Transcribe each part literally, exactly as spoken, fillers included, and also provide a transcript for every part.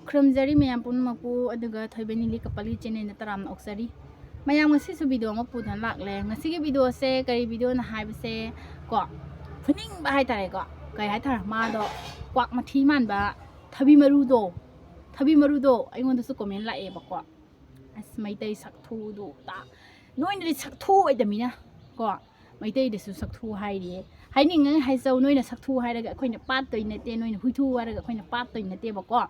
ꯈꯨꯔꯨꯝꯖꯔꯤ ꯃꯌꯥꯝ ꯄꯨꯝꯅꯃꯛꯄꯨ, ꯑꯗꯨꯒ ꯊꯣꯏꯕ ꯅꯤꯂꯤ ꯀꯄꯥꯂꯤ ꯆꯦꯅꯦꯜꯗ ꯇꯔꯥꯝꯅ ꯑꯣꯛꯆꯔꯤ꯫ ꯃꯌꯥꯝ, ꯉꯁꯤꯁꯨ ꯚꯤꯗꯤꯑꯣ ꯑꯃ ꯄꯨꯗꯨꯅ ꯂꯥꯛꯂꯦ꯫ ꯉꯁꯤꯒꯤ ꯚꯤꯗꯤꯑꯣꯁꯦ ꯀꯔꯤ ꯚꯤꯗꯤꯑꯣꯅ ꯍꯥꯏꯕꯁꯦ ꯀꯣ, ꯐꯨꯅꯤꯡꯕ ꯍꯥꯏꯇꯥꯔꯦꯀꯣ꯫ ꯀꯩ ꯍꯥꯏꯇꯥꯔꯦ, ꯃꯥꯗꯣ ꯀ꯭ꯋꯥꯛ ꯃꯊꯤ ꯃꯥꯟꯕ ꯊꯕꯤ ꯃꯔꯨꯗꯣ, ꯊꯕꯤ ꯃꯔꯨꯗꯣ ꯑꯩꯉꯣꯟꯗꯁꯨ ꯀꯣꯃꯦꯟ ꯂꯥꯛꯑꯦꯕꯀꯣ꯫ ꯑꯁ, ꯃꯩꯇꯩ ꯁꯛꯊꯨꯗꯨ ꯇꯥ, ꯅꯣꯏꯅꯗꯤ ꯁꯛꯊꯨ ꯑꯣꯏꯗꯃꯤꯅ ꯀꯣ, ꯃꯩꯇꯩꯗꯁꯨ ꯁꯛꯊꯨ ꯍꯥꯏꯔꯤꯌꯦ꯫ ꯍꯥꯏꯅꯤꯡꯉꯦ ꯍꯥꯏꯖꯧ, ꯅꯣꯏꯅ ꯁꯛꯊꯨ ꯍꯥꯏꯔꯒ ꯑꯩꯈꯣꯏꯅ ꯄꯥꯠꯇꯣꯏ ꯅꯠꯇꯦ, ꯅꯣꯏꯅ ꯍꯨꯏꯊꯨ ꯍꯥꯏꯔꯒ ꯑꯩꯈꯣꯏꯅ ꯄꯥꯠꯇꯣꯏ ꯅꯠꯇꯦꯕꯀꯣ꯫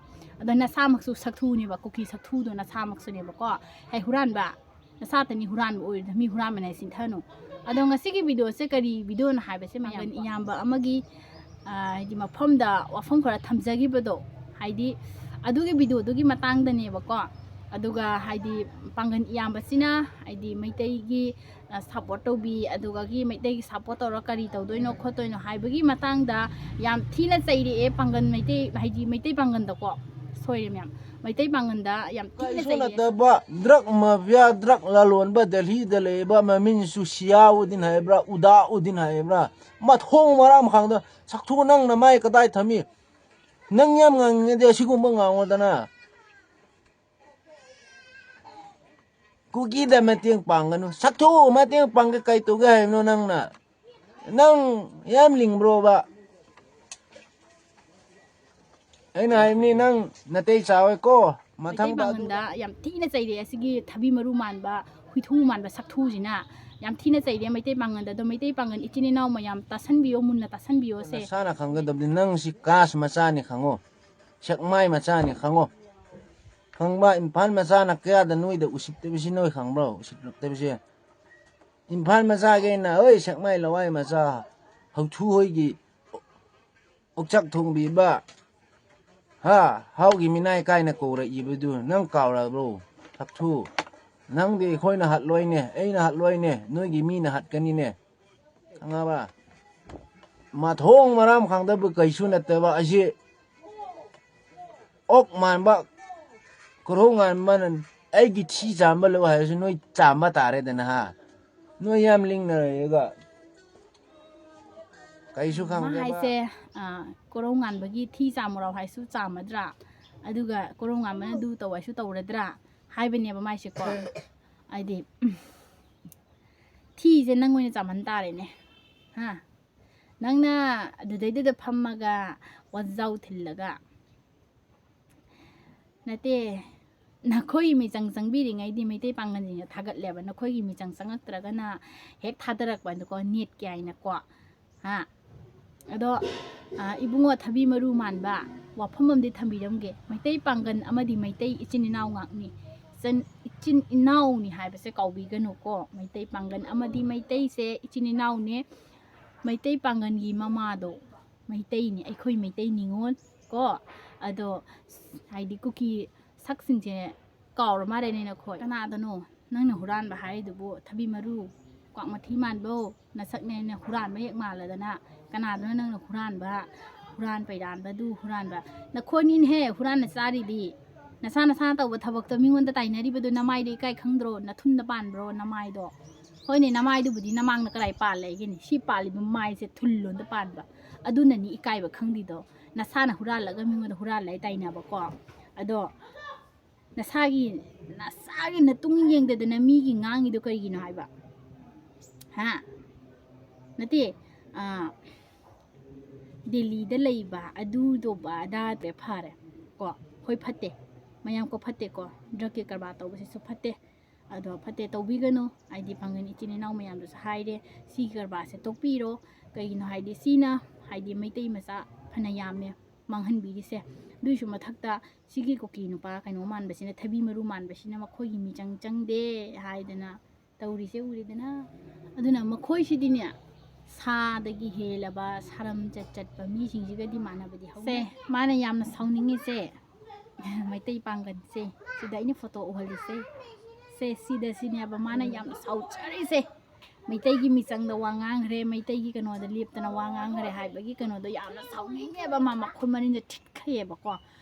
ꯑꯗꯣ ꯅꯁꯥꯃꯛꯁꯨ ꯁꯛꯊꯨꯅꯦꯕ, ꯀꯨꯀꯤ ꯁꯛꯊꯨꯗꯣ ꯅꯁꯥꯃꯛꯁꯨꯅꯦꯕꯀꯣ꯫ ꯍꯦ ꯍꯨꯔꯥꯟꯕ, ꯅꯁꯥꯇꯅꯤ ꯍꯨꯔꯥꯟꯕ ꯑꯣꯏꯔꯤꯗꯣ, ꯃꯤ ꯍꯨꯔꯥꯟꯕꯅꯦ ꯆꯤꯟꯊꯅꯨ꯫ ꯑꯗꯣ ꯉꯁꯤꯒꯤ ꯚꯤꯗꯤꯑꯣꯁꯦ ꯀꯔꯤ ꯚꯤꯗꯤꯑꯣꯅ ꯍꯥꯏꯕꯁꯦ, ꯃꯌꯥꯝ, ꯄꯥꯡꯒꯟ ꯏꯌꯥꯝꯕ ꯑꯃꯒꯤ, ꯑ, ꯍꯥꯏꯗꯤ ꯃꯐꯝꯗ ꯋꯥꯐꯝ ꯈꯔ ꯊꯝꯖꯈꯤꯕꯗꯣ, ꯍꯥꯏꯗꯤ ꯑꯗꯨꯒꯤ ꯚꯤꯗꯤꯑꯣꯗꯨꯒꯤ ꯃꯇꯥꯡꯗꯅꯦꯕꯀꯣ꯫ ꯑꯗꯨꯒ ꯍꯥꯏꯗꯤ ꯄꯥꯡꯒꯟ ꯏꯌꯥꯝꯕꯁꯤꯅ ꯍꯥꯏꯗꯤ ꯃꯩꯇꯩꯒꯤ, ꯑ, ꯁꯞꯄꯣꯔꯠ ꯇꯧꯕꯤ, ꯑꯗꯨꯒꯒꯤ ꯃꯩꯇꯩꯒꯤ ꯁꯞꯄꯣꯔꯠ ꯇꯧꯔ ꯀꯔꯤ ꯇꯧꯗꯣꯏꯅꯣ ꯈꯣꯠꯇꯣꯏꯅꯣ ꯍꯥꯏꯕꯒꯤ ꯃꯇꯥꯡꯗ ꯌꯥꯝ ꯊꯤꯅ ꯆꯩꯔꯛꯑꯦ ꯄꯥꯡꯒꯟ ꯃꯩꯇꯩ, ꯍꯥꯏꯗꯤ ꯃꯩꯇꯩ ꯄꯥꯡꯒꯟꯗꯀꯣ꯫ ꯁꯣꯏꯔꯦ ꯃꯌꯥꯝ, ꯃꯩꯇꯩ ꯄꯥꯡꯒꯟꯗ ꯌꯥꯝ ꯊꯤꯅ ꯀꯩꯁꯨ ꯆꯩꯔꯛꯑꯦ꯫ ꯅꯠꯇꯕ ꯗ꯭ꯔꯛ ꯃꯥꯐꯤꯌꯥ, ꯗ꯭ꯔꯛ ꯂꯂꯣꯟꯕ ꯗꯦꯜꯍꯤꯗ ꯂꯩꯕ, ꯃꯃꯤꯡꯁꯨ ꯁꯤꯌꯥꯎꯗꯤꯟ ꯍꯥꯏꯕ꯭ꯔꯥ, ꯎꯗꯥꯎꯗꯤꯟ ꯍꯥꯏꯕ꯭ꯔꯥ, ꯃꯊꯣꯡ ꯃꯔꯝ ꯈꯪꯗ ꯁꯛꯊꯨ, ꯅꯪ ꯅꯃꯥꯏ ꯀꯗꯥꯏ ꯊꯝꯃꯤ? ꯅꯪ ꯌꯥꯝ ꯉꯥꯡꯅꯤꯡꯉꯗꯤ ꯑꯁꯤꯒꯨꯝꯕ ꯉꯥꯡꯉꯣꯗꯅ꯫ ꯀꯨꯀꯤꯗ ꯃꯇꯦꯡ ꯄꯥꯡꯒꯅꯨ꯫ ꯁꯛꯊꯨ ꯃꯇꯦꯡ ꯄꯥꯡꯒꯦ ꯀꯩ ꯇꯧꯒꯦ ꯍꯥꯏꯕꯅꯣ ꯅꯪꯅ? ꯅꯪ ꯌꯥꯝ ꯂꯤꯡꯕ꯭ꯔꯣꯕ? ꯑꯩꯅ ꯍꯥꯏꯕꯅꯤ, ꯅꯪ ꯅꯇꯩ ꯆꯥꯎꯋꯦꯀꯣ꯫ ꯃꯩꯇꯩ ꯃꯊꯪꯗ ꯄꯥꯡꯒꯟꯗ ꯑꯗꯨꯗ ꯌꯥꯝ ꯊꯤꯅ ꯆꯩꯔꯦ ꯑꯁꯤꯒꯤ ꯊꯕꯤ ꯃꯔꯨ ꯃꯥꯟꯕ, ꯍꯨꯏꯊꯨ ꯃꯥꯟꯕ ꯁꯛꯊꯨꯁꯤꯅ꯫ ꯌꯥꯝ ꯊꯤꯅ ꯆꯩꯔꯦ ꯃꯩꯇꯩ ꯄꯥꯡꯒꯟꯗ꯫ ꯑꯗꯣ ꯃꯩꯇꯩ ꯄꯥꯡꯒꯟ ꯏꯆꯤꯟ ꯏꯅꯥꯎ ꯃꯌꯥꯝ ꯇꯥꯁꯟꯕꯤꯌꯣ, ꯃꯨꯟꯅ ꯇꯥꯁꯟꯕꯤꯌꯣꯁꯦ꯫ ꯅꯁꯥꯅ ꯈꯪꯒꯗꯕꯗꯤ ꯅꯪ ꯁꯤ ꯀꯥꯁ ꯃꯆꯥꯅꯤ ꯈꯪꯉꯣ, ꯁꯦꯛꯃꯥꯏ ꯃꯆꯥꯅꯤ ꯈꯪꯉꯣ꯫ ꯈꯪꯕ, ꯏꯝꯐꯥꯜ ꯃꯆꯥꯅ ꯀꯌꯥꯗ ꯅꯣꯏꯗ ꯎꯁꯤꯠꯇꯕꯁꯤ ꯅꯣꯏ ꯈꯪꯕ꯭ꯔꯣ? ꯎꯁꯤꯠꯇꯕꯁꯦ꯫ ꯏꯝꯐꯥꯜ ꯃꯆꯥꯒꯤ ꯑꯩꯅ, "ꯑꯣꯏ, ꯁꯦꯛꯃꯥꯏ ꯂꯋꯥꯏ ꯃꯆꯥ, ꯍꯧꯊꯨ ꯍꯣꯏꯒꯤ ꯑꯣꯛꯆꯥꯛ ꯊꯣꯡꯕꯤꯕ, ꯍꯥ, ꯍꯥꯎꯒꯤ ꯃꯤꯅꯥꯏ ꯀꯥꯏꯅ ꯀꯧꯔꯛꯏꯕꯗꯨ ꯅꯪ ꯀꯥꯎꯔꯕ꯭ꯔꯣ? ꯁꯛꯊꯨ, ꯅꯪꯗꯤ ꯑꯩꯈꯣꯏꯅ ꯍꯥꯠꯂꯣꯏꯅꯦ, ꯑꯩꯅ ꯍꯥꯠꯂꯣꯏꯅꯦ, ꯅꯣꯏꯒꯤ ꯃꯤꯅ ꯍꯥꯠꯀꯅꯤꯅꯦ꯫ ꯈꯪꯉꯕ? ꯃꯊꯣꯡ ꯃꯔꯝ ꯈꯪꯗꯕ ꯀꯩꯁꯨ ꯅꯠꯇꯕ ꯑꯁꯤ ꯑꯣꯛ ꯃꯥꯟꯕ, ꯀꯣꯔꯧ ꯉꯥꯟꯕꯅ ꯑꯩꯒꯤ ꯊꯤ ꯆꯥꯝꯕ ꯂꯧ ꯍꯥꯏꯔꯁꯨ ꯅꯣꯏ ꯆꯥꯝꯕ ꯇꯥꯔꯦꯗꯅ, ꯍꯥ? ꯅꯣꯏ ꯌꯥꯝ ꯂꯤꯡꯅ ꯂꯩꯔꯒ ꯀꯩꯁꯨ ꯃꯥ ꯈꯪꯗꯕ꯫ ꯍꯥꯏꯁꯦ, ꯑ, ꯀꯣꯔꯧ ꯉꯥꯟꯕꯒꯤ ꯊꯤ ꯆꯥꯝꯃꯨꯔꯥꯎ ꯍꯥꯏꯁꯨ ꯆꯥꯝꯃꯗ꯭ꯔꯥ? ꯑꯗꯨꯒ ꯀꯣꯔꯣꯡ ꯉꯥꯟꯕꯅ ꯑꯗꯨ ꯇꯧ ꯍꯥꯏꯁꯨ ꯇꯧꯔꯗ꯭ꯔꯥ ꯍꯥꯏꯕꯅꯦꯕ ꯃꯥꯏꯁꯦꯀꯣ꯫ ꯍꯥꯏꯗꯤ ꯊꯤꯁꯦ ꯅꯪ ꯑꯣꯏꯅ ꯆꯥꯝꯍꯟ ꯇꯥꯔꯦꯅꯦ꯫ ꯍꯥ? ꯅꯪꯅ ꯑꯗꯨꯗꯩꯗꯨꯗ ꯐꯝꯃꯒ ꯋꯥꯖꯥꯎ ꯊꯤꯜꯂꯒ, ꯅꯠꯇꯦ, ꯅꯈꯣꯏ ꯃꯤꯆꯪ ꯆꯪꯕꯤꯔꯤꯉꯩꯗꯤ ꯃꯩꯇꯩ ꯄꯥꯡꯒꯜꯁꯤꯡꯁꯦ ꯊꯥꯒꯠꯂꯦꯕ꯫ ꯅꯈꯣꯏꯒꯤ ꯃꯤꯆꯪ ꯆꯪꯉꯛꯇ꯭ꯔꯒꯅ ꯍꯦꯛ ꯊꯥꯗꯔꯛꯄ ꯑꯗꯨꯀꯣ, ꯅꯦꯠꯀꯤ ꯍꯥꯏꯅꯀꯣ꯫ ꯍꯥ? ꯑꯗꯣ, ꯑ, ꯏꯕꯨꯡꯉꯣ ꯊꯕꯤ ꯃꯔꯨ ꯃꯥꯟꯕ, ꯋꯥꯐꯝ ꯑꯃꯗꯤ ꯊꯝꯕꯤꯔꯝꯒꯦ꯫ ꯃꯩꯇꯩ ꯄꯥꯡꯒꯜ ꯑꯃꯗꯤ ꯃꯩꯇꯩ ꯏꯆꯤꯟ ꯏꯅꯥꯎ ꯉꯥꯛꯅꯤ꯫ ꯆꯟ-, ꯏꯆꯤꯟ ꯏꯅꯥꯎꯅꯤ ꯍꯥꯏꯕꯁꯦ ꯀꯥꯎꯕꯤꯒꯅꯨꯀꯣ꯫ ꯃꯩꯇꯩ ꯄꯥꯡꯒꯜ ꯑꯃꯗꯤ ꯃꯩꯇꯩꯁꯦ ꯏꯆꯤꯟ ꯏꯅꯥꯎꯅꯦ꯫ ꯃꯩꯇꯩ ꯄꯥꯡꯒꯜꯒꯤ ꯃꯃꯥꯗꯣ ꯃꯩꯇꯩꯅꯤ, ꯑꯩꯈꯣꯏ ꯃꯩꯇꯩ ꯅꯤꯉꯣꯜ ꯀꯣ꯫ ꯑꯗꯣ ꯍꯥꯏꯗꯤ ꯀꯨꯀꯤ ꯁꯛꯁꯤꯡꯁꯦ ꯀꯥꯎꯔ ꯃꯥꯜꯂꯦꯅꯦ ꯅꯈꯣꯏ꯫ ꯀꯅꯥꯗꯅꯣ ꯅꯪꯅ ꯍꯨꯔꯥꯟꯕ ꯍꯥꯏꯔꯤꯗꯨꯕꯨ? ꯊꯕꯤ ꯃꯔꯨ, ꯀ꯭ꯋꯥꯛ ꯃꯊꯤ ꯃꯥꯟꯕꯧ, ꯅꯁꯛꯅꯦꯅ ꯍꯨꯔꯥꯟꯕ ꯍꯦꯛ ꯃꯥꯜꯂꯗꯅ꯫ ꯀꯅꯥꯗꯅꯣ ꯅꯪꯅ ꯍꯨꯔꯥꯟꯕ, ꯍꯨꯔꯥꯟ ꯄꯩꯔꯥꯟꯕꯗꯨ ꯍꯨꯔꯥꯟꯕ? ꯅꯈꯣꯏꯅꯤꯅꯦꯍꯦ ꯍꯨꯔꯥꯟꯅ ꯆꯥꯔꯤꯗꯤ꯫ ꯅꯁꯥ ꯅꯁꯥꯅ ꯇꯧꯕ ꯊꯕꯛꯇꯣ ꯃꯤꯉꯣꯟꯗ ꯇꯥꯏꯅꯔꯤꯕꯗꯣ ꯅꯃꯥꯏꯗ ꯏꯀꯥꯏ ꯈꯪꯗ꯭ꯔꯣ? ꯅꯊꯨꯟꯗ ꯄꯥꯟꯕ꯭ꯔꯣ ꯅꯃꯥꯏꯗꯣ? ꯍꯣꯏꯅꯦ, ꯅꯃꯥꯏꯗꯨꯕꯨꯗꯤ ꯅꯃꯥꯡꯗ ꯀꯗꯥꯏ ꯄꯥꯜ ꯂꯩꯒꯦꯅꯦ? ꯁꯤ ꯄꯥꯜꯂꯤꯕ ꯃꯥꯏꯁꯦ ꯊꯨꯜꯂꯣꯝꯗ ꯄꯥꯟꯕ꯫ ꯑꯗꯨꯅꯅꯤ ꯏꯀꯥꯏꯕ ꯈꯪꯗ꯭ꯔꯤꯗꯣ꯫ ꯅꯁꯥꯅ ꯍꯨꯔꯥꯜꯂꯒ ꯃꯤꯉꯣꯟꯗ ꯍꯨꯔꯥꯜꯂꯦ ꯇꯥꯏꯅꯕꯀꯣ꯫ ꯑꯗꯣ ꯅꯁꯥꯒꯤ, ꯅꯁꯥꯒꯤ ꯅꯇꯨꯡ ꯌꯦꯡꯗꯗꯅ ꯃꯤꯒꯤ ꯉꯥꯡꯉꯤꯗꯣ ꯀꯔꯤꯒꯤꯅꯣ ꯍꯥꯏꯕ? ꯍꯥ? ꯅꯠꯇꯦ, ꯑꯥ, ꯗꯦꯜꯂꯤꯗ ꯂꯩꯕ ꯑꯗꯨ ꯇꯧꯕ ꯑꯗꯥ ꯇꯧꯕ ꯐꯔꯦ ꯀꯣ꯫ ꯍꯣꯏ, ꯐꯠꯇꯦ꯫ ꯃꯌꯥꯝ ꯀꯣ, ꯐꯠꯇꯦꯀꯣ꯫ ꯗ꯭ꯔꯛꯀꯤ ꯀꯔꯕꯥꯔ ꯇꯧꯕꯁꯤꯁꯨ ꯐꯠꯇꯦ꯫ ꯑꯗꯣ ꯐꯠꯇꯦ ꯇꯧꯕꯤꯒꯅꯨ꯫ ꯍꯥꯏꯗꯤ ꯄꯥꯡꯒꯜ ꯏꯆꯤꯟ ꯏꯅꯥꯎ ꯃꯌꯥꯝꯗꯁꯨ ꯍꯥꯏꯔꯦ, ꯁꯤꯒꯤ ꯀꯔꯕꯥꯔꯁꯦ ꯇꯣꯛꯄꯤꯔꯣ꯫ ꯀꯩꯒꯤꯅꯣ ꯍꯥꯏꯗꯤ ꯁꯤꯅ, ꯍꯥꯏꯗꯤ ꯃꯩꯇꯩ ꯃꯆꯥ ꯐꯅ ꯌꯥꯝꯃꯦ ꯃꯥꯡꯍꯟꯕꯤꯔꯤꯁꯦ꯫ ꯑꯗꯨꯏꯁꯨ ꯃꯊꯛꯇ ꯁꯤꯒꯤ ꯀꯨꯀꯤ ꯅꯨꯄꯥ ꯀꯩꯅꯣ ꯃꯥꯟꯕꯁꯤꯅ, ꯊꯕꯤ ꯃꯔꯨ ꯃꯥꯟꯕꯁꯤꯅ ꯃꯈꯣꯏꯒꯤ ꯃꯤꯆꯪ ꯆꯪꯗꯦ ꯍꯥꯏꯗꯅ ꯇꯧꯔꯤꯁꯦ ꯎꯔꯦꯗꯅ꯫ ꯑꯗꯨꯅ ꯃꯈꯣꯏꯁꯤꯗꯤꯅꯦ, ꯁꯥꯗꯒꯤ ꯍꯦꯜꯂꯕ ꯁꯥꯔꯝ ꯆꯠ ꯆꯠꯄ ꯃꯤꯁꯤꯡꯁꯤꯒꯗꯤ ꯃꯥꯟꯅꯕꯗꯤ ꯍꯧꯅ꯫ ꯁꯦ, ꯃꯥꯅ ꯌꯥꯝꯅ ꯁꯥꯎꯅꯤꯡꯉꯤꯁꯦ, ꯃꯩꯇꯩ ꯄꯥꯡꯒꯜꯁꯦ, ꯁꯤꯗ ꯑꯩꯅ ꯐꯣꯇꯣ ꯎꯍꯜꯂꯤꯁꯦ꯫ ꯁꯦ, ꯁꯤꯗ ꯁꯤꯅꯦꯕ ꯃꯥꯅ ꯌꯥꯝꯅ ꯁꯥꯎꯖꯔꯤꯁꯦ꯫ ꯃꯩꯇꯩꯒꯤ ꯃꯤꯆꯪꯗ ꯋꯥ ꯉꯥꯡꯈ꯭ꯔꯦ, ꯃꯩꯇꯩꯒꯤ ꯀꯩꯅꯣꯗ ꯂꯦꯞꯇꯅ ꯋꯥ ꯉꯥꯡꯈ꯭ꯔꯦ ꯍꯥꯏꯕꯒꯤ ꯀꯩꯅꯣꯗꯣ ꯌꯥꯝꯅ ꯁꯥꯎꯅꯤꯡꯉꯦꯕ꯫ ꯃꯥ ꯃꯈꯨꯠ ꯃꯔꯤꯟꯗ ꯊꯤꯠꯈ꯭ꯔꯦꯕꯀꯣ꯫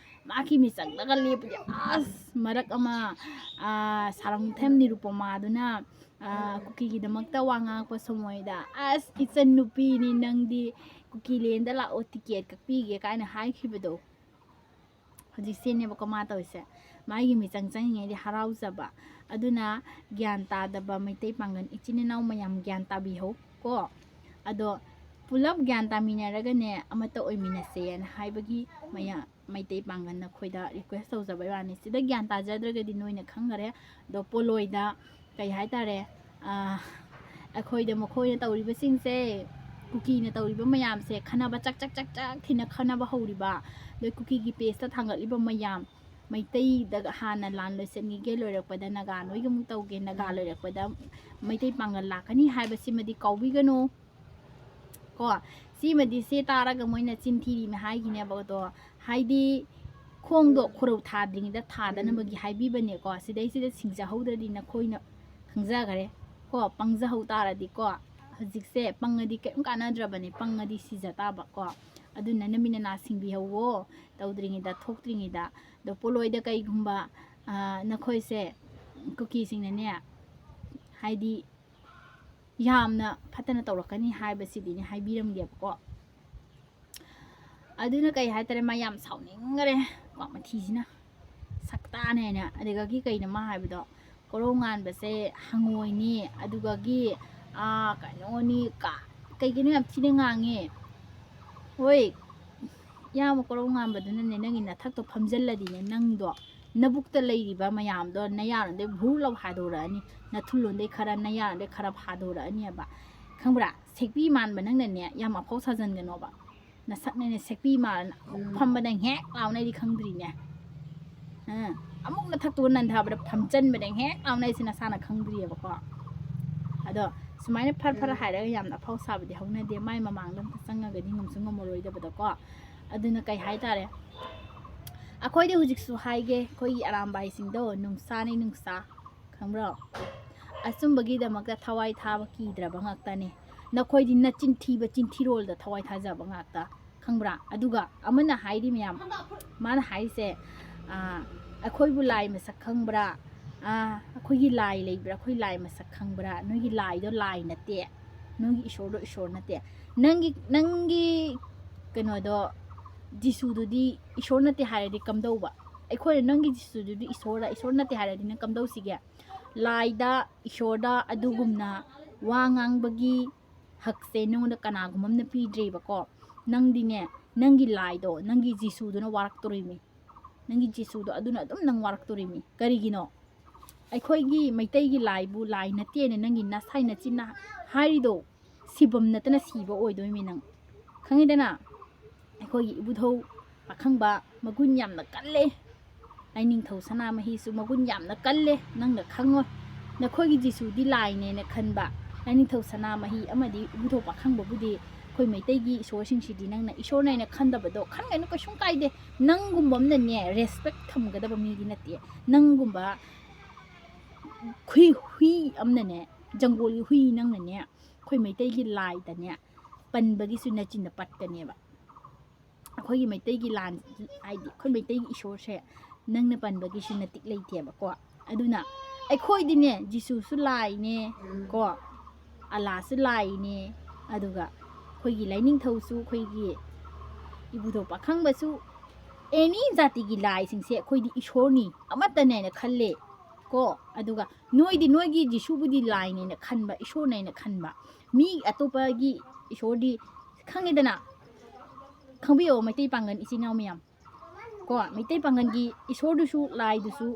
ꯃꯥꯒꯤ ꯃꯤꯆꯪꯗꯒ ꯂꯦꯞꯄꯗꯤ ꯑꯁ! ꯃꯔꯛ ꯑꯃ, ꯑꯥ, ꯁꯥꯔꯝꯊꯦꯝ ꯅꯤꯔꯨꯄꯃꯥꯗꯨꯅ, ꯑꯥ, ꯀꯨꯀꯤꯒꯤꯗꯃꯛꯇ ꯋꯥ ꯉꯥꯡꯉꯛꯄ ꯁꯃꯣꯏꯗ, "ꯑꯁ, ꯏꯆꯟ ꯅꯨꯄꯤꯅꯤ ꯅꯪꯗꯤ, ꯀꯨꯀꯤꯂꯦꯟꯗ ꯂꯥꯛꯑꯣ, ꯇꯤꯀꯦꯠ ꯀꯛꯄꯤꯒꯦ" ꯀꯥꯏꯅ ꯍꯥꯏꯈꯤꯕꯗꯣ꯫ ꯍꯧꯖꯤꯛꯁꯦꯅꯦꯕꯀꯣ ꯃꯥ ꯇꯧꯔꯤꯁꯦ꯫ ꯃꯥꯒꯤ ꯃꯤꯆꯪ ꯆꯪꯉꯤꯉꯩꯗꯤ ꯍꯔꯥꯎꯖꯕ꯫ ꯑꯗꯨꯅ ꯒ꯭ꯌꯥꯟ ꯇꯥꯗꯕ ꯃꯩꯇꯩ ꯄꯥꯡꯒꯜ ꯏꯆꯤꯟ ꯏꯅꯥꯎ ꯃꯌꯥꯝ ꯒ꯭ꯌꯥꯟ ꯇꯥꯕꯤꯍꯧ ꯀꯣ꯫ ꯑꯗꯣ ꯄꯨꯂꯞ ꯒ꯭ꯌꯥꯟ ꯇꯥꯃꯤꯟꯅꯔꯒꯅꯦ ꯑꯃꯠꯇ ꯑꯣꯏꯃꯤꯟꯅꯁꯦꯅ ꯍꯥꯏꯕꯒꯤ ꯃꯌꯥ-, ꯃꯩꯇꯩ ꯄꯥꯡꯒꯜ ꯅꯈꯣꯏꯗ request ꯇꯧꯖꯕꯩ ꯋꯥꯅꯤ꯫ ꯁꯤꯗ ꯒ꯭ꯌꯥꯟ ꯇꯥꯖꯗ꯭ꯔꯒꯗꯤ ꯅꯣꯏꯅ ꯈꯪꯈꯔꯦ꯫ ꯑꯗꯣ ꯄꯣꯂꯣꯏꯗ ꯀꯩ ꯍꯥꯏꯇꯥꯔꯦ, ꯑꯥ, ꯑꯩꯈꯣꯏꯗ ꯃꯈꯣꯏꯅ ꯇꯧꯔꯤꯕꯁꯤꯡꯁꯦ, ꯀꯨꯀꯤꯅ ꯇꯧꯔꯤꯕ ꯃꯌꯥꯝꯁꯦ, ꯈꯠꯅꯕ ꯆꯥꯛ ꯆꯥꯛ ꯆꯥꯛ ꯆꯥꯛ ꯊꯤꯅ ꯈꯠꯅꯕ ꯍꯧꯔꯤꯕ, ꯑꯗꯩ ꯀꯨꯀꯤꯒꯤ page ꯇ ꯊꯥꯡꯒꯠꯂꯤꯕ ꯃꯌꯥꯝ, ꯃꯩꯇꯩꯗ ꯍꯥꯟꯅ ꯂꯥꯟ ꯂꯣꯏꯁꯤꯟꯈꯤꯒꯦ, ꯂꯣꯏꯔꯛꯄꯗ ꯅꯥꯒꯥ ꯅꯣꯏꯒꯤ ꯑꯃꯨꯛ ꯇꯧꯒꯦ, ꯅꯥꯒꯥ ꯂꯣꯏꯔꯛꯄꯗ ꯃꯩꯇꯩ ꯄꯥꯡꯒꯜ ꯂꯥꯛꯀꯅꯤ ꯍꯥꯏꯕꯁꯤꯃꯗꯤ ꯀꯥꯎꯕꯤꯒꯅꯨ꯫ ꯀꯣ, ꯁꯤꯃꯗꯤ ꯁꯤ ꯇꯥꯔꯒ ꯃꯣꯏꯅ ꯆꯤꯟ ꯊꯤꯔꯤꯅ ꯍꯥꯏꯈꯤꯅꯦꯕ꯫ ꯑꯗꯣ ꯍꯥꯏꯗꯤ ꯈꯣꯡꯗꯣ ꯈꯨꯔꯧ ꯊꯥꯗ꯭ꯔꯤꯉꯩꯗ ꯊꯥꯗꯅꯕꯒꯤ ꯍꯥꯏꯕꯤꯕꯅꯦꯀꯣ꯫ ꯁꯤꯗꯩꯁꯤꯗ ꯁꯤꯡꯖꯍꯧꯗ꯭ꯔꯗꯤ ꯅꯈꯣꯏꯅ ꯈꯪꯖꯈꯔꯦ ꯀꯣ꯫ ꯄꯪꯖꯍꯧ ꯇꯥꯔꯗꯤꯀꯣ, ꯍꯧꯖꯤꯛꯁꯦ ꯄꯪꯉꯗꯤ ꯀꯔꯤꯝ ꯀꯥꯟꯅꯗ꯭ꯔꯕꯅꯦ, ꯄꯪꯉꯗꯤ ꯁꯤꯖ ꯇꯥꯕ ꯀꯣ꯫ ꯑꯗꯨꯅ ꯅꯃꯤꯠ ꯅꯅꯥ ꯁꯤꯡꯕꯤꯍꯧꯋꯣ, ꯇꯧꯗ꯭ꯔꯤꯉꯩꯗ, ꯊꯣꯛꯇ꯭ꯔꯤꯉꯩꯗ꯫ ꯑꯗꯣ ꯄꯣꯂꯣꯏꯗ ꯀꯩꯒꯨꯝꯕ, ꯑꯥ, ꯅꯈꯣꯏꯁꯦ ꯀꯨꯀꯤꯁꯤꯡꯅꯅꯦ, ꯍꯥꯏꯗꯤ ꯌꯥꯝꯅ ꯐꯠꯇꯅ ꯇꯧꯔꯛꯀꯅꯤ ꯍꯥꯏꯕꯁꯤꯗꯤꯅꯦ ꯍꯥꯏꯕꯤꯔꯝꯒꯦꯕꯀꯣ꯫ ꯑꯗꯨꯅ ꯀꯩ ꯍꯥꯏꯇꯥꯔꯦ, ꯃꯥ ꯌꯥꯝ ꯁꯥꯎꯅꯤꯡꯈꯔꯦ ꯀꯣ, ꯃꯊꯤꯁꯤꯅ ꯁꯛꯇꯥꯅꯦꯅ꯫ ꯑꯗꯨꯗꯒꯤ ꯀꯩꯅꯣ ꯃꯥ ꯍꯥꯏꯕꯗꯣ, ꯀꯣꯔꯧ ꯉꯥꯟꯕꯁꯦ ꯍꯪꯉꯣꯏꯅꯤ, ꯑꯗꯨꯒꯒꯤ, ꯑꯥ, ꯀꯩꯅꯣꯅꯤ ꯀ-, ꯀꯩ ꯀꯩꯅꯣ ꯌꯥꯝ ꯊꯤꯅ ꯉꯥꯡꯉꯦ꯫ ꯍꯣꯏ, ꯏꯌꯥꯝꯕ ꯀꯣꯔꯧ ꯉꯥꯟꯕꯗꯨꯅꯅꯦ ꯅꯪꯒꯤ ꯅꯊꯛꯇꯣ ꯐꯝꯖꯜꯂꯗꯤꯅꯦ, ꯅꯪꯗꯣ ꯅꯕꯨꯛꯇ ꯂꯩꯔꯤꯕ ꯃꯌꯥꯝꯗꯣ ꯅꯌꯥꯔꯣꯟꯗꯩ ꯚꯨꯔ ꯂꯥꯎ ꯍꯥꯏꯗꯣꯔꯛꯑꯅꯤ, ꯅꯊꯨꯜꯂꯣꯟꯗꯩ ꯈꯔ, ꯅꯌꯥꯔꯣꯟꯗꯩ ꯈꯔ ꯍꯥꯗꯣꯔꯛꯑꯅꯤꯕ, ꯈꯪꯕ꯭ꯔꯥ? ꯁꯦꯛꯄꯤ ꯃꯥꯟꯕ ꯅꯪꯅꯅꯦ ꯌꯥꯝ ꯑꯐꯥꯎ ꯁꯥꯖꯟꯒꯅꯣꯕ꯫ ꯅꯁꯛꯅꯦꯅꯦ ꯁꯦꯛꯄꯤ ꯃꯥꯟꯅ ꯐꯝꯕꯗ ꯍꯦꯛ ꯂꯥꯎꯅ ꯑꯩꯗꯤ ꯈꯪꯗ꯭ꯔꯤꯅꯦ꯫ ꯑꯥ, ꯑꯃꯨꯛ ꯅꯊꯛꯇꯨ ꯅꯟꯊꯕꯗ ꯐꯝꯆꯟꯕꯗ ꯍꯦꯛ ꯂꯥꯎꯅ ꯑꯩꯁꯦ ꯅꯁꯥꯅ ꯈꯪꯗ꯭ꯔꯤꯑꯕꯀꯣ꯫ ꯑꯗꯣ ꯁꯨꯃꯥꯏꯅ ꯐꯔ ꯐꯔ ꯍꯥꯏꯔꯒ ꯌꯥꯝꯅ ꯑꯐꯥꯎ ꯁꯥꯕꯗꯤ ꯍꯧꯅꯗꯦ꯫ ꯃꯥꯏ ꯃꯃꯥꯡꯗ ꯑꯝꯇ ꯆꯪꯉꯒꯗꯤ ꯉꯝꯁꯨ ꯉꯝꯃꯔꯣꯏꯗꯕꯗꯀꯣ꯫ ꯑꯗꯨꯅ ꯀꯩ ꯍꯥꯏꯇꯥꯔꯦ, ꯑꯩꯈꯣꯏꯗꯤ ꯍꯧꯖꯤꯛꯁꯨ ꯍꯥꯏꯒꯦ, ꯑꯩꯈꯣꯏꯒꯤ ꯑꯔꯥꯝꯕꯥꯏꯁꯤꯡꯗꯣ ꯅꯨꯡꯁꯥꯅꯤ ꯅꯨꯡꯁꯥ, ꯈꯪꯕ꯭ꯔꯣ? ꯑꯆꯨꯝꯕꯒꯤꯗꯃꯛꯇ ꯊꯋꯥꯏ ꯊꯥꯕ ꯀꯤꯗ꯭ꯔꯕ ꯉꯥꯛꯇꯅꯦ꯫ ꯅꯈꯣꯏꯗꯤ ꯅꯆꯤꯟ ꯊꯤꯕ ꯆꯤꯟꯊꯤꯔꯣꯜꯗ ꯊꯋꯥꯏ ꯊꯥꯖꯕ ꯉꯥꯛꯇ, ꯈꯪꯕ꯭ꯔꯥ? ꯑꯗꯨꯒ ꯑꯃꯅ ꯍꯥꯏꯔꯤ ꯃꯌꯥꯝ, ꯃꯥꯅ ꯍꯥꯏꯔꯤꯁꯦ, ꯑꯥ, "ꯑꯩꯈꯣꯏꯕꯨ ꯂꯥꯏ ꯃꯁꯛ ꯈꯪꯕ꯭ꯔꯥ? ꯑꯥ, ꯑꯩꯈꯣꯏꯒꯤ ꯂꯥꯏ ꯂꯩꯕ꯭ꯔꯥ? ꯑꯩꯈꯣꯏ ꯂꯥꯏ ꯃꯁꯛ ꯈꯪꯕ꯭ꯔꯥ? ꯅꯣꯏꯒꯤ ꯂꯥꯏꯗꯣ ꯂꯥꯏ ꯅꯠꯇꯦ, ꯅꯣꯏꯒꯤ ꯏꯁꯣꯔꯗꯣ ꯏꯁꯣꯔ ꯅꯠꯇꯦ꯫ ꯅꯪꯒꯤ, ꯅꯪꯒꯤ ꯀꯩꯅꯣꯗꯣ, ꯖꯤꯁꯨꯗꯨꯗꯤ ꯏꯁꯣꯔ ꯅꯠꯇꯦ ꯍꯥꯏꯔꯗꯤ ꯀꯝꯗꯧꯕ? ꯑꯩꯈꯣꯏꯅ ꯅꯪꯒꯤ ꯖꯤꯁꯨꯗꯨꯗꯤ ꯏꯁꯣꯔ, ꯏꯁꯣꯔ ꯅꯠꯇꯦ ꯍꯥꯏꯔꯗꯤ ꯅꯪ ꯀꯝꯗꯧꯁꯤꯒꯦ? ꯂꯥꯏꯗ, ꯏꯁꯣꯔꯗ ꯑꯗꯨꯒꯨꯝꯅ ꯋꯥ ꯉꯥꯡꯕꯒꯤ ꯍꯛꯁꯦ ꯅꯉꯣꯟꯗ ꯀꯅꯥꯒꯨꯝꯕ ꯑꯃꯅ ꯄꯤꯗ꯭ꯔꯤꯕꯀꯣ꯫ ꯅꯪꯗꯤꯅꯦ, ꯅꯪꯒꯤ ꯂꯥꯏꯗꯣ, ꯅꯪꯒꯤ ꯖꯤꯁꯨꯗꯨꯅ ꯋꯥꯔꯛꯇꯣꯔꯤꯃꯤ꯫ ꯅꯪꯒꯤ ꯖꯤꯁꯨꯗꯣ ꯑꯗꯨꯅ ꯑꯗꯨꯝ ꯅꯪ ꯋꯥꯔꯛꯇꯣꯔꯤꯃꯤ꯫ ꯀꯔꯤꯒꯤꯅꯣ? ꯑꯩꯈꯣꯏꯒꯤ ꯃꯩꯇꯩꯒꯤ ꯂꯥꯏꯕꯨ ꯂꯥꯏ ꯅꯠꯇꯦꯅ ꯅꯪꯒꯤ ꯅꯁꯥꯏ ꯅꯆꯤꯟꯅ ꯍꯥꯏꯔꯤꯗꯣ, ꯁꯤꯐꯝ ꯅꯠꯇꯅ ꯁꯤꯕ ꯑꯣꯏꯗꯣꯏꯃꯤ ꯅꯪ꯫ ꯈꯪꯉꯤꯗꯅ? ꯑꯩꯈꯣꯏꯒꯤ ꯏꯕꯨꯙꯧ ꯄꯥꯈꯪꯕ ꯃꯒꯨꯟ ꯌꯥꯝꯅ ꯀꯜꯂꯦ꯫ ꯂꯥꯏꯅꯤꯡꯊꯧ ꯁꯅꯥꯃꯍꯤꯁꯨ ꯃꯒꯨꯟ ꯌꯥꯝꯅ ꯀꯜꯂꯦ, ꯅꯪꯅ ꯈꯪꯉꯣꯏ꯫ ꯅꯈꯣꯏꯒꯤ ꯖꯤꯁꯨꯗꯤ ꯂꯥꯏꯅꯦꯅ ꯈꯟꯕ, ꯂꯥꯏꯅꯤꯡꯊꯧ ꯁꯅꯥꯃꯍꯤ ꯑꯃꯗꯤ ꯏꯕꯨꯙꯧ ꯄꯥꯈꯪꯕꯕꯨꯗꯤ ꯑꯩꯈꯣꯏ ꯃꯩꯇꯩꯒꯤ ꯏꯁꯣꯔꯁꯤꯡꯁꯤꯗꯤ ꯅꯪꯅ ꯏꯁꯣꯔꯅꯦꯅ ꯈꯟꯗꯕꯗꯣ ꯈꯟꯒꯅꯨ, ꯀꯩꯁꯨꯝ ꯀꯥꯏꯗꯦ꯫ ꯅꯪꯒꯨꯝꯕ ꯑꯃꯅꯅꯦ ꯔꯦꯁꯄꯦꯛ ꯊꯝꯒꯗꯕ ꯃꯤꯗꯤ ꯅꯠꯇꯦ꯫ ꯅꯪꯒꯨꯝꯕ ꯍꯨꯏ, ꯍꯨꯏ ꯑꯃꯅꯅꯦ, ꯖꯪꯒꯣꯜꯒꯤ ꯍꯨꯏ ꯅꯪꯅꯅꯦ ꯑꯩꯈꯣꯏ ꯃꯩꯇꯩꯒꯤ ꯂꯥꯏꯗꯅꯦ ꯄꯟꯕꯒꯤꯁꯨ ꯅꯆꯤꯟꯗ ꯄꯠꯀꯅꯦꯕ꯫ ꯑꯩꯈꯣꯏꯒꯤ ꯃꯩꯇꯩꯒꯤ ꯂꯥꯟ, ꯍꯥꯏꯗꯤ ꯑꯩꯈꯣꯏ ꯃꯩꯇꯩꯒꯤ ꯏꯁꯣꯔꯁꯦ ꯅꯪꯅ ꯄꯟꯕꯒꯤꯁꯨ ꯅꯇꯤꯛ ꯂꯩꯇꯦꯕꯀꯣ꯫ ꯑꯗꯨꯅ ꯑꯩꯈꯣꯏꯗꯤꯅꯦ ꯖꯤꯁꯨꯁꯨ ꯂꯥꯏꯅꯦ ꯀꯣ, ꯑꯂꯥꯁꯨ ꯂꯥꯏꯅꯦ, ꯑꯗꯨꯒ ꯑꯩꯈꯣꯏꯒꯤ ꯂꯥꯏꯅꯤꯡꯊꯧꯁꯨ, ꯑꯩꯈꯣꯏꯒꯤ ꯏꯕꯨꯙꯧ ꯄꯥꯈꯪꯕꯁꯨ, ꯑꯦꯅꯤ ꯖꯥꯇꯤꯒꯤ ꯂꯥꯏꯁꯤꯡꯁꯦ ꯑꯩꯈꯣꯏꯗꯤ ꯏꯁꯣꯔꯅꯤ, ꯑꯃꯠꯇꯅꯦꯅ ꯈꯜꯂꯦ ꯀꯣ꯫ ꯑꯗꯨꯒ ꯅꯣꯏꯗꯤ ꯅꯣꯏꯒꯤ ꯖꯤꯁꯨꯕꯨꯗꯤ ꯂꯥꯏꯅꯦꯅ ꯈꯟꯕ, ꯏꯁꯣꯔꯅꯦꯅ ꯈꯟꯕ, ꯃꯤ ꯑꯇꯣꯞꯄꯒꯤ ꯏꯁꯣꯔꯗꯤ ꯈꯪꯉꯦꯗꯅ꯫ ꯈꯪꯕꯤꯌꯣ ꯃꯩꯇꯩ ꯄꯥꯡꯒꯜ ꯏꯆꯤꯟ ꯏꯅꯥꯎ ꯃꯌꯥꯝ ꯀꯣ, ꯃꯩꯇꯩ ꯄꯥꯡꯒꯜꯒꯤ ꯏꯁꯣꯔꯗꯨꯁꯨ ꯂꯥꯏꯗꯨꯁꯨ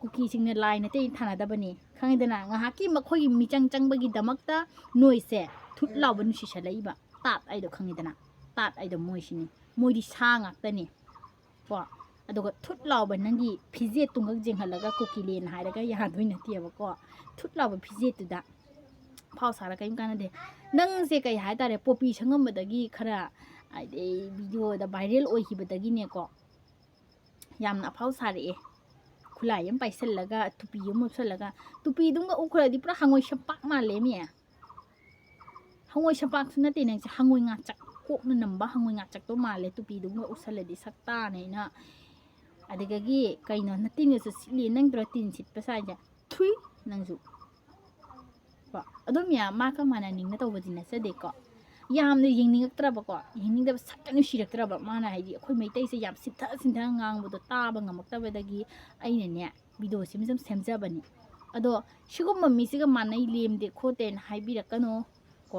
ꯀꯨꯀꯤꯁꯤꯡꯅ ꯂꯥꯏ ꯅꯠꯇꯦ ꯊꯥꯅꯗꯕꯅꯤ, ꯈꯪꯉꯤꯗꯅ꯫ ꯉꯥꯏꯍꯥꯛꯀꯤ ꯃꯈꯣꯏꯒꯤ ꯃꯤꯆꯪ ꯆꯪꯕꯒꯤꯗꯃꯛꯇ ꯅꯣꯏꯁꯦ ꯊꯨꯠ ꯂꯥꯎꯕ ꯅꯨꯡꯁꯤꯁꯜꯂꯛꯏꯕ ꯇꯥꯠ ꯍꯥꯏꯗꯣ ꯈꯪꯉꯤꯗꯅ꯫ ꯇꯥꯠ ꯍꯥꯏꯗꯣ ꯃꯣꯏꯁꯤꯅꯤ, ꯃꯣꯏꯗꯤ ꯁꯥ ꯉꯥꯛꯇꯅꯤ ꯀꯣ꯫ ꯑꯗꯨꯒ ꯊꯨꯠ ꯂꯥꯎꯕ ꯅꯪꯒꯤ ꯐꯤꯖꯦꯠ ꯇꯨꯡꯒꯛ ꯌꯦꯡꯍꯜꯂꯒ ꯀꯨꯀꯤꯂꯦꯟ ꯍꯥꯏꯔꯒ ꯌꯥꯗꯣꯏ ꯅꯠꯇꯦꯕꯀꯣ꯫ ꯊꯨꯠ ꯂꯥꯎꯕ ꯐꯤꯖꯦꯠꯇꯨꯗ ꯐꯥꯎ ꯁꯥꯔ ꯀꯔꯤꯝ ꯀꯥꯟꯅꯗꯦ꯫ ꯅꯪꯁꯦ ꯀꯩ ꯍꯥꯏꯇꯥꯔꯦ, ꯄꯣꯄꯤ ꯁꯪꯉꯝꯕꯗꯒꯤ ꯈꯔ, ꯍꯥꯏꯗꯤ, ꯚꯤꯗꯤꯑꯣꯗ ꯚꯥꯏꯔꯦꯜ ꯑꯣꯏꯈꯤꯕꯗꯒꯤꯅꯦꯀꯣ, ꯌꯥꯝꯅ ꯑꯐꯥꯎ ꯁꯥꯔꯛꯑꯦ꯫ ꯈꯨꯠꯂꯥꯏ ꯑꯃ ꯄꯥꯏꯁꯜꯂꯒ, ꯇꯨꯄꯤ ꯑꯃ ꯎꯞꯁꯜꯂꯒ, ꯇꯨꯄꯤꯗꯨꯝꯒ ꯎꯞꯈ꯭ꯔꯗꯤ ꯄꯨꯔꯥ ꯍꯪꯉꯣꯏ ꯁꯝꯄꯥꯛ ꯃꯥꯜꯂꯦ ꯃꯤ꯫ ꯍꯪꯉꯣꯏ ꯁꯝꯄꯥꯛꯁꯨ ꯅꯠꯇꯦ ꯅꯪꯁꯦ, ꯍꯪꯉꯣꯏ ꯉꯥꯆꯛ, ꯀꯣꯛꯅ ꯅꯝꯕ ꯍꯪꯉꯣꯏ ꯉꯥꯆꯛꯇꯣ ꯃꯥꯜꯂꯦ, ꯇꯨꯄꯤꯗꯨꯝꯒ ꯎꯞꯁꯜꯂꯗꯤ ꯁꯛꯇꯥꯅꯦꯅ꯫ ꯑꯗꯨꯗꯒꯤ ꯀꯩꯅꯣ, ꯅꯇꯤꯟꯒꯁꯨ ꯁꯤꯠꯂꯤ, ꯅꯪꯗ꯭ꯔꯣ ꯇꯤꯟ ꯁꯤꯠꯄ ꯁꯥꯏꯁꯦ? ꯊꯨꯏ ꯅꯪꯁꯨ꯫ ꯀꯣ, ꯑꯗꯨꯝ ꯌꯥ-, ꯃꯥꯒ ꯃꯥꯟꯅꯅꯤꯡꯅ ꯇꯧꯕꯗꯤ ꯅꯠꯆꯗꯦꯀꯣ꯫ ꯌꯥꯝꯅ ꯌꯦꯡꯅꯤꯡꯉꯛꯇ꯭ꯔꯕꯀꯣ, ꯌꯦꯡꯅꯤꯡꯗꯕ ꯁꯛꯇ ꯅꯨꯡꯁꯤꯔꯛꯇ꯭ꯔꯕ꯫ ꯃꯥꯅ ꯍꯥꯏꯗꯤ ꯑꯩꯈꯣꯏ ꯃꯩꯇꯩꯁꯦ ꯌꯥꯝ ꯁꯤꯟꯊ ꯁꯤꯟꯊ ꯉꯥꯡꯕꯗꯣ ꯇꯥꯕ ꯉꯝꯃꯛꯇꯕꯗꯒꯤ ꯑꯩꯅꯅꯦ ꯚꯤꯗꯤꯑꯣꯁꯤꯃ ꯁꯨꯝ ꯁꯦꯝꯖꯕꯅꯤ꯫ ꯑꯗꯣ ꯁꯤꯒꯨꯝꯕ ꯃꯤꯁꯤꯒ ꯃꯥꯟꯅꯩ, ꯂꯦꯝꯗꯦ ꯈꯣꯠꯇꯦꯅ ꯍꯥꯏꯕꯤꯔꯛꯀꯅꯨ ꯀꯣ꯫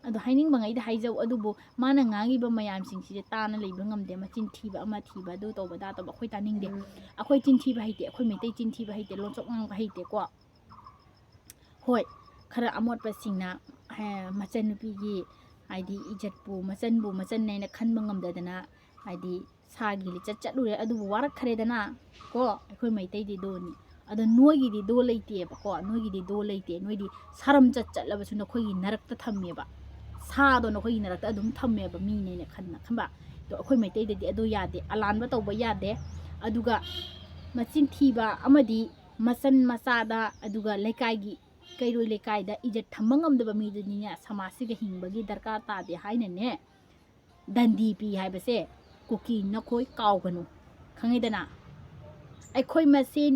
ꯑꯗꯣ ꯍꯥꯏꯅꯤꯡꯕꯉꯩꯗꯤ ꯍꯥꯏꯖꯧ, ꯑꯗꯨꯕꯨ ꯃꯥꯅ ꯉꯥꯡꯉꯤꯕ ꯃꯌꯥꯝꯁꯤꯡꯁꯤꯗꯤ ꯇꯥꯅ ꯂꯩꯕ ꯉꯝꯗꯦ꯫ ꯃꯆꯤꯟ ꯊꯤꯕ ꯑꯃ ꯊꯤꯕ, ꯑꯗꯨ ꯇꯧꯕ ꯑꯗꯥ ꯇꯧꯕ ꯑꯩꯈꯣꯏ ꯇꯥꯅꯤꯡꯗꯦ꯫ ꯑꯩꯈꯣꯏ ꯆꯤꯟ ꯊꯤꯕ ꯍꯩꯇꯦ, ꯑꯩꯈꯣꯏ ꯃꯩꯇꯩ ꯆꯤꯟ ꯊꯤꯕ ꯍꯩꯇꯦ, ꯂꯣꯟꯆꯣꯛ ꯉꯥꯡꯕ ꯍꯩꯇꯦꯀꯣ꯫ ꯍꯣꯏ, ꯈꯔ ꯑꯃꯣꯠꯄꯁꯤꯡꯅ, ꯑꯦ, ꯃꯆꯟꯅꯨꯄꯤꯒꯤ ꯍꯥꯏꯗꯤ ꯏꯖꯠꯄꯨ, ꯃꯆꯟꯕꯨ ꯃꯆꯟꯅꯦꯅ ꯈꯟꯕ ꯉꯝꯗꯗꯅ ꯍꯥꯏꯗꯤ ꯁꯥꯒꯤ ꯂꯤꯆꯠ ꯆꯠꯂꯨꯔꯦ, ꯑꯗꯨꯕꯨ ꯋꯥꯔꯛꯈ꯭ꯔꯦꯗꯅ ꯀꯣ꯫ ꯑꯩꯈꯣꯏ ꯃꯩꯇꯩꯗꯤ ꯗꯣꯅꯤ꯫ ꯑꯗꯣ ꯅꯣꯏꯒꯤꯗꯤ ꯗꯣ ꯂꯩꯇꯦꯕꯀꯣ, ꯅꯣꯏꯒꯤꯗꯤ ꯗꯣ ꯂꯩꯇꯦ꯫ ꯅꯣꯏꯗꯤ ꯁꯥꯔꯝ ꯆꯠ ꯆꯠꯂꯕꯁꯨ ꯅꯈꯣꯏꯒꯤ ꯅꯔꯛꯇ ꯊꯝꯃꯦꯕ, ꯁꯥꯗꯣ ꯅꯈꯣꯏꯒꯤ ꯅꯔꯛꯇ ꯑꯗꯨꯝ ꯊꯝꯃꯦꯕ, ꯃꯤꯅꯦꯅ ꯈꯟꯅ ꯈꯟꯕ꯫ ꯑꯗꯣ ꯑꯩꯈꯣꯏ ꯃꯩꯇꯩꯗꯗꯤ ꯑꯗꯣ ꯌꯥꯗꯦ, ꯑꯂꯥꯟꯕ ꯇꯧꯕ ꯌꯥꯗꯦ꯫ ꯑꯗꯨꯒ ꯃꯆꯤꯟ ꯊꯤꯕ ꯑꯃꯗꯤ ꯃꯆꯟ ꯃꯆꯥꯗ, ꯑꯗꯨꯒ ꯂꯩꯀꯥꯏꯒꯤ ꯀꯩꯔꯣꯏ ꯂꯩꯀꯥꯏꯗ ꯏꯖꯠ ꯊꯝꯕ ꯉꯝꯗꯕ ꯃꯤꯗꯨꯅꯤꯅꯦ ꯁꯃꯥꯖꯁꯤꯒ ꯍꯤꯡꯕꯒꯤ ꯗꯔꯀꯥꯔ ꯇꯥꯗꯦ ꯍꯥꯏꯅꯅꯦ ꯗꯟꯗꯤ ꯄꯤ ꯍꯥꯏꯕꯁꯦ ꯀꯨꯀꯤ ꯅꯈꯣꯏ ꯀꯥꯎꯒꯅꯨ, ꯈꯪꯉꯤꯗꯅ? ꯑꯩꯈꯣꯏ ꯃꯁꯦꯟ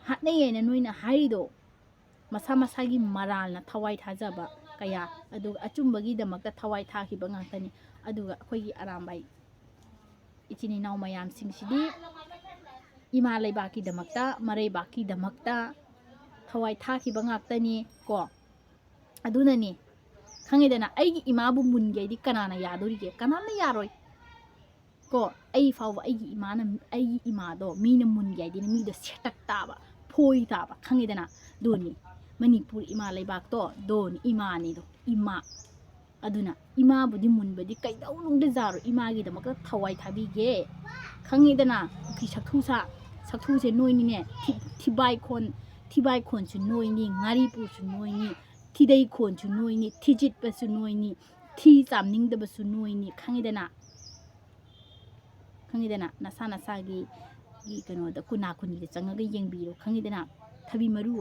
ꯍꯥꯠꯅꯩ ꯍꯥꯏꯅ ꯅꯣꯏꯅ ꯍꯥꯏꯔꯤꯗꯣ ꯃꯁꯥ ꯃꯁꯥꯒꯤ ꯃꯔꯥꯜꯅ ꯊꯋꯥꯏ ꯊꯥꯖꯕ ꯀꯌꯥ, ꯑꯗꯨꯒ ꯑꯆꯨꯝꯕꯒꯤꯗꯃꯛꯇ ꯊꯋꯥꯏ ꯊꯥꯈꯤꯕ ꯉꯥꯛꯇꯅꯤ꯫ ꯑꯗꯨꯒ ꯑꯩꯈꯣꯏꯒꯤ ꯑꯔꯥꯝꯕꯥꯏ ꯏꯆꯤꯟ ꯏꯅꯥꯎ ꯃꯌꯥꯝꯁꯤꯡꯁꯤꯗꯤ ꯏꯃꯥ ꯂꯩꯕꯥꯛꯀꯤꯗꯃꯛꯇ, ꯃꯔꯩꯕꯥꯛꯀꯤꯗꯃꯛꯇ ꯊꯋꯥꯏ ꯊꯥꯈꯤꯕ ꯉꯥꯛꯇꯅꯤ ꯀꯣ꯫ ꯑꯗꯨꯅꯅꯤ, ꯈꯪꯉꯤꯗꯅ, ꯑꯩꯒꯤ ꯏꯃꯥꯕꯨ ꯃꯨꯟꯒꯦ ꯍꯥꯏꯗꯤ ꯀꯅꯥꯅ ꯌꯥꯗꯣꯔꯤꯒꯦ? ꯀꯅꯥꯝꯅ ꯌꯥꯔꯣꯏ ꯀꯣ꯫ ꯑꯩ ꯐꯥꯎꯕ ꯑꯩꯒꯤ ꯏꯃꯥꯅ, ꯑꯩꯒꯤ ꯏꯃꯥꯗꯣ ꯃꯤꯅ ꯃꯨꯟꯒꯦ ꯍꯥꯏꯗꯤ ꯃꯤꯗꯣ ꯁꯦꯠꯇꯛ ꯇꯥꯕ, ꯐꯣꯏ ꯇꯥꯕ, ꯈꯪꯉꯤꯗꯅ? ꯗꯣꯅꯤ, ꯃꯅꯤꯄꯨꯔ ꯏꯃꯥ ꯂꯩꯕꯥꯛꯇꯣ ꯗꯣꯅꯤ, ꯏꯃꯥꯅꯤꯗꯣ, ꯏꯃꯥ꯫ ꯑꯗꯨꯅ ꯏꯃꯥꯕꯨꯗꯤ ꯃꯨꯟꯕꯗꯤ ꯀꯩꯗꯧꯅꯨꯡꯗ ꯌꯥꯔꯣꯏ, ꯏꯃꯥꯒꯤꯗꯃꯛꯇ ꯊꯋꯥꯏ ꯊꯥꯕꯤꯒꯦ, ꯈꯪꯉꯤꯗꯅ? ꯀꯨꯀꯤ ꯁꯛꯊꯨ ꯁꯥ, ꯁꯛꯊꯨꯁꯦ ꯅꯣꯏꯅꯤꯅꯦ, ꯊꯤ-, ꯊꯤꯕꯥꯏꯈꯣꯟ, ꯊꯤꯕꯥꯏꯈꯣꯟꯁꯨ ꯅꯣꯏꯅꯤ, ꯉꯥꯔꯤꯄꯨꯁꯨ ꯅꯣꯏꯅꯤ, ꯊꯤꯗꯩꯈꯣꯟꯁꯨ ꯅꯣꯏꯅꯤ, ꯊꯤꯖꯤꯠꯄꯁꯨ ꯅꯣꯏꯅꯤ, ꯊꯤ ꯆꯥꯝꯅꯤꯡꯗꯕꯁꯨ ꯅꯣꯏꯅꯤ, ꯈꯪꯉꯤꯗꯅ? ꯈꯪꯉꯤꯗꯅ? ꯅꯁꯥ ꯅꯁꯥꯒꯤ ꯒꯤ ꯀꯩꯅꯣꯗ ꯀꯨꯅꯥ ꯀꯨꯅꯤꯗ ꯆꯪꯉꯒ ꯌꯦꯡꯕꯤꯔꯣ, ꯈꯪꯉꯤꯗꯅ? ꯊꯕꯤ ꯃꯔꯨ꯫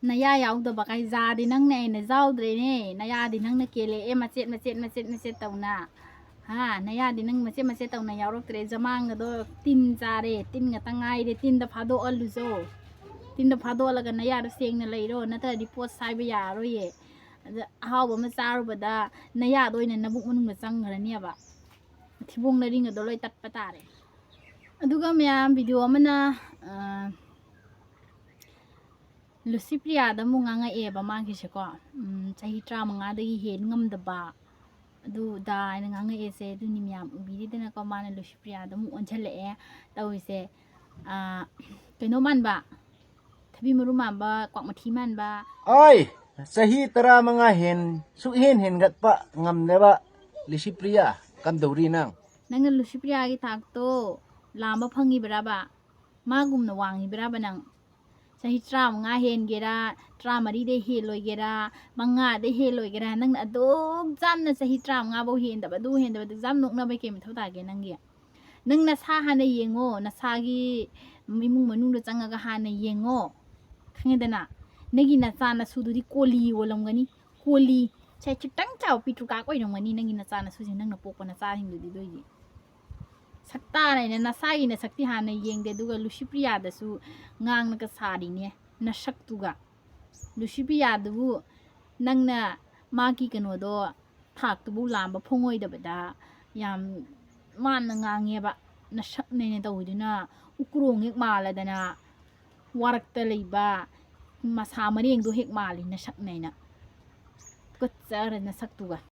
ꯅꯌꯥ ꯌꯥꯎꯗꯕ ꯀꯥꯏ, ꯖꯥꯗꯤ ꯅꯪꯅ ꯍꯦꯟꯅ ꯌꯥꯎꯗ꯭ꯔꯦꯅꯦ, ꯅꯌꯥꯗꯤ ꯅꯪꯅ ꯀꯦꯜꯂꯛꯑꯦ, ꯃꯆꯦꯠ ꯃꯆꯦꯠ ꯃꯆꯦꯠ ꯃꯆꯦꯠ ꯇꯧꯅ꯫ ꯍꯥ, ꯅꯌꯥꯗꯤ ꯅꯪ ꯃꯆꯦꯠ ꯃꯆꯦꯠ ꯇꯧꯅ ꯌꯥꯎꯔꯛꯇ꯭ꯔꯦ, ꯖꯃꯥꯡꯒꯗꯣ ꯇꯤꯟ ꯆꯥꯔꯦ, ꯇꯤꯟ ꯉꯥꯛꯇ ꯉꯥꯏꯔꯦ, ꯇꯤꯟꯗ ꯐꯥꯗꯣꯛꯍꯜꯂꯨꯆꯣ꯫ ꯇꯤꯟꯗ ꯐꯥꯗꯣꯛꯍꯜꯂꯒ ꯅꯌꯥꯗꯣ ꯁꯦꯡꯅ ꯂꯩꯔꯣ, ꯅꯠꯇ꯭ꯔꯗꯤ ꯄꯣꯠ ꯁꯥꯏꯕ ꯌꯥꯔꯣꯏꯌꯦ꯫ ꯑꯗ ꯑꯍꯥꯎꯕ ꯑꯃ ꯆꯥꯔꯨꯕꯗ ꯅꯌꯥꯗꯣ ꯑꯣꯏꯅ ꯅꯕꯨꯛ ꯃꯅꯨꯡꯗ ꯆꯪꯈ꯭ꯔꯅꯦꯕ, ꯊꯤꯕꯣꯡ ꯅꯔꯤꯡꯒꯗꯣ ꯂꯣꯏ ꯇꯠꯄ ꯇꯥꯔꯦ꯫ ꯑꯗꯨꯒ ꯃꯌꯥꯝ, ꯚꯤꯗꯤꯑꯣ ꯑꯃꯅ, ꯑ, ꯂꯨꯁꯤꯄ꯭ꯔꯤꯌꯥꯗ ꯑꯃꯨꯛ ꯉꯥꯡꯉꯛꯑꯦꯕ ꯃꯥꯒꯤꯁꯦꯀꯣ꯫ ꯎꯝ, ꯆꯍꯤ ꯇꯔꯥꯃꯉꯥꯗꯒꯤ ꯍꯦꯟ ꯉꯝꯗꯕ, ꯑꯗꯨ ꯑꯗꯥ ꯍꯥꯏꯅ ꯉꯥꯡꯉꯛꯑꯦꯁꯦ꯫ ꯑꯗꯨꯅꯤ ꯃꯌꯥꯝ ꯎꯕꯤꯔꯤꯗꯅꯀꯣ, ꯃꯥꯅ ꯂꯨꯁꯤꯄ꯭ꯔꯤꯌꯥꯗ ꯑꯃꯨꯛ ꯑꯣꯟꯁꯤꯜꯂꯛꯑꯦ ꯇꯧꯔꯤꯁꯦ꯫ ꯑ, ꯀꯩꯅꯣ ꯃꯥꯟꯕ, ꯊꯕꯤ ꯃꯔꯨ ꯃꯥꯟꯕ, ꯀ꯭ꯋꯥꯛ ꯃꯊꯤ ꯃꯥꯟꯕ꯫ ꯑꯣꯏ! ꯆꯍꯤ ꯇꯔꯥꯃꯉꯥ ꯍꯦꯟ ꯁꯨꯛꯍꯦꯟ ꯍꯦꯟꯒꯠꯄ ꯉꯝꯗꯕ ꯂꯤꯁꯤꯄ꯭ꯔꯤꯌꯥ, ꯀꯝꯗꯧꯔꯤ ꯅꯪ? ꯅꯪꯅ ꯂꯨꯁꯤꯄ꯭ꯔꯤꯌꯥꯒꯤ ꯊꯥꯛꯇꯣ ꯂꯥꯝꯕ ꯐꯪꯉꯤꯕ꯭ꯔꯕ? ꯃꯥꯒꯨꯝꯅ ꯋꯥꯡꯉꯤꯕ꯭ꯔꯕ ꯅꯪ? ꯆꯍꯤ ꯇꯔꯥꯃꯉꯥ ꯍꯦꯟꯒꯦꯔꯥ, ꯇꯔꯥꯃꯔꯤꯗꯩ ꯍꯦꯜꯂꯣꯏꯒꯦꯔꯥ, ꯃꯉꯥꯗꯩ ꯍꯦꯜꯂꯣꯏꯒꯦꯔꯥ, ꯅꯪꯅ ꯑꯗꯨꯛ ꯌꯥꯝꯅ ꯆꯍꯤ ꯇꯔꯥꯃꯉꯥ ꯐꯥꯎ ꯍꯦꯟꯗꯕ, ꯑꯗꯨ ꯍꯦꯟꯗꯕ, ꯑꯗꯨꯛ ꯌꯥꯝ ꯅꯣꯛꯅꯕꯩ ꯀꯩ ꯃꯊꯧ ꯇꯥꯒꯦ ꯅꯪꯒꯤ? ꯅꯪ ꯅꯁꯥ ꯍꯥꯟꯅ ꯌꯦꯡꯉꯣ, ꯅꯁꯥꯒꯤ ꯏꯃꯨꯡ ꯃꯅꯨꯡꯗ ꯆꯪꯉꯒ ꯍꯥꯟꯅ ꯌꯦꯡꯉꯣ, ꯈꯪꯉꯦꯗꯅ? ꯅꯪꯒꯤ ꯅꯆꯥ ꯅꯁꯨꯗꯨꯗꯤ ꯀꯣꯂꯤ ꯑꯣꯜꯂꯝꯒꯅꯤ, ꯀꯣꯂꯤ꯫ ꯁꯦ ꯈꯤꯇꯪ ꯆꯥꯎ, ꯄꯤꯇ꯭ꯔꯨꯀꯥꯛ ꯑꯣꯏꯔꯝꯒꯅꯤ ꯅꯪꯒꯤ ꯅꯆꯥ ꯅꯁꯨꯁꯦ, ꯅꯪꯅ ꯄꯣꯛꯄ ꯅꯆꯥꯁꯤꯡꯗꯨꯗꯤ ꯑꯗꯨꯏꯗꯤ꯫ ꯁꯛꯇꯥꯅ ꯅꯁꯥꯒꯤ ꯅꯁꯛꯇꯤ ꯍꯥꯟꯅ ꯌꯦꯡꯗꯦ, ꯑꯗꯨꯒ ꯂꯨꯁꯤꯄ꯭ꯔꯤꯌꯥꯗꯁꯨ ꯉꯥꯡꯅꯒ ꯁꯥꯔꯤꯅꯦ ꯅꯁꯛꯇꯨꯒ꯫ ꯂꯨꯁꯤꯄ꯭ꯔꯤꯌꯥꯗꯨꯕꯨ ꯅꯪꯅ ꯃꯥꯒꯤ ꯀꯩꯅꯣꯗꯣ, ꯊꯥꯛꯇꯨꯕꯨ ꯂꯥꯝꯕ ꯐꯣꯡꯉꯣꯏꯗꯕꯗ ꯌꯥꯝ ꯃꯥꯟꯅ ꯉꯥꯡꯉꯦꯕ꯫ ꯅꯁꯛꯅꯦꯅ ꯇꯧꯋꯤꯗꯨꯅ ꯎꯀ꯭ꯔꯣꯡ ꯍꯦꯛ ꯃꯥꯜꯂꯗꯅ, ꯋꯥꯔꯛꯇ ꯂꯩꯕ ꯃꯁꯥ ꯃꯔꯦꯡꯗꯣ ꯍꯦꯛ ꯃꯥꯜꯂꯤ ꯅꯁꯛꯅꯦꯅ꯫ ꯇꯨꯀꯠꯆꯔꯦ ꯅꯁꯛꯇꯨꯒ꯫